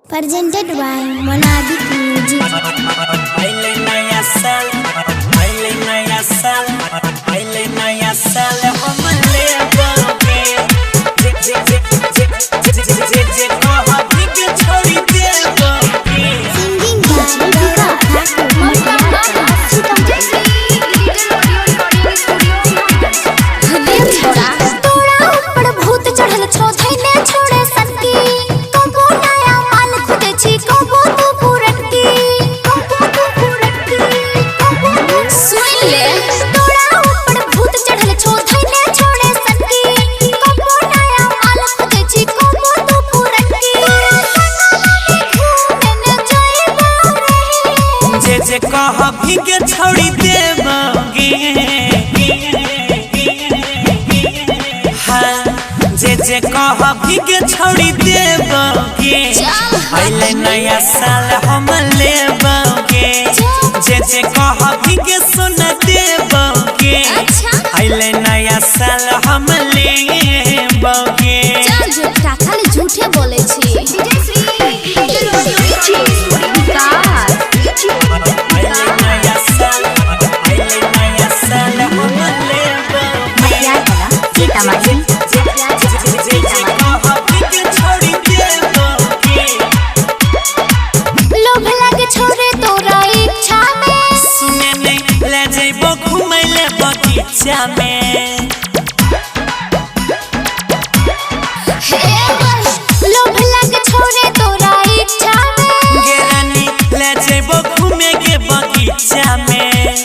Presented by Monadic Music. पहले नया साल, पहले नया साल, पहले नया साल हम लेबोगे। जे जे जे जे जे जे जे जे कहबी के छोड़ी देबोगे। Singing by Gaurav Thakur. तोरा ऊपर भूत चढ़ल छौ धैने छोड़े सनकी, कबो नया माल खोजे छी कबो तू पुरनकी, कबो तू पुरनकी, कबो तू। सुन ले, तोरा ऊपर भूत चढ़ल छौ धैने छोड़े सनकी, कबो नया माल खोजे छी कबो तू पुरनकी। तोरा संगवा में घूमे न जाइबो रे। जे जे कहबी के छोड़ी देबोगे। हाँ, जे जे कहबी के छोड़ी देबोगे। पहले नया साल हम लेबोगे। जे जे कहबी के सुन देबोगे। अच्छा। पहले नया साल हम लेबोगे। चल झूठा, खाली झूठे बोले छी। पहले नया साल, पहले नया साल हम लेबोगे। जे जे जे कहबी के छोड़ी देबोगे। लोभ लागे छोड़े तोरा इच्छा में। सुने ने ले जइबो घुमै ले बगीचा में। हे लोभ लागे छोड़े तोरा इच्छा में। गेरानी ले जइबो घूमे के बगीचा में।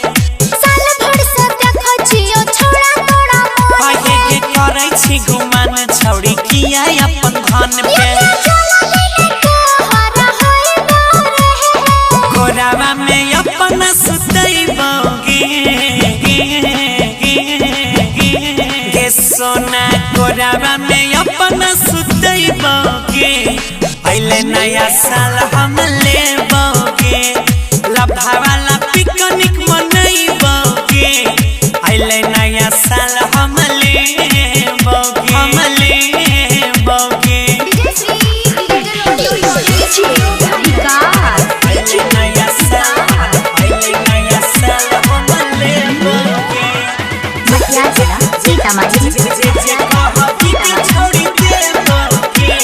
साल भर से देखै छियो छोड़ा तोरा मोन। पाहे के करै छी गुमान छौड़ी किया अपन धन पे। तोहरा होइबो रे। कोरावा में अपन सुतैबोगे। गे सोना कोरावा में अपन सुतैबोगे। पहले नया साल हम लेबोगे। लभा वाला पिकनिक मनैबोगे। पहले नया साल हम लेबोगे, हम लेबोगे। पहले नया साल, पहले नया साल हम लेबोगे। जे जे जे कहबी के छोड़ी देबोगे।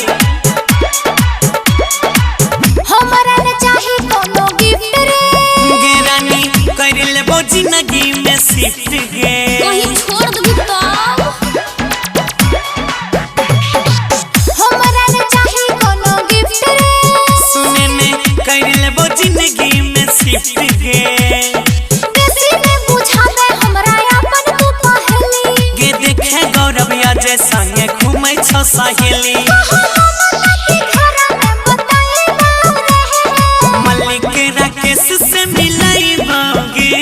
हमरा न चाही कोनो गिफ्ट रे। गेरानी कर लेबो जिंदगी में शिफ्ट गे। कहीं छोड़ देबी तब। हमरा न चाही कोनो गिफ्ट रे। सुने में कर लेबो जिंदगी में शिफ्ट गे। बेसी ने बुझाबे हमरा अपन तू पहली। गे देखे गौरव अजय संगे घूमै छौ सहेली। मल्लिक राकेश से मिलैबोगे।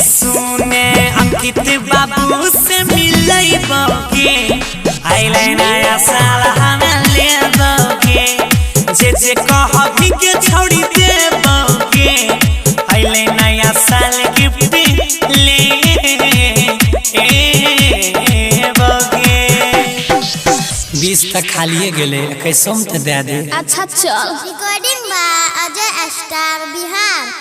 सुने अंकित बाबू से मिलैबोगे। अइले नया साल हम लेबोगे। जे जे कहबी के छोड़ी देबोगे। अइले नया साल गिफ्ट लेबोगे। 20 तक खालिए गेलै, 21 तऽ दए दे। अच्छा चल। Recording by Ajay Star Bihar.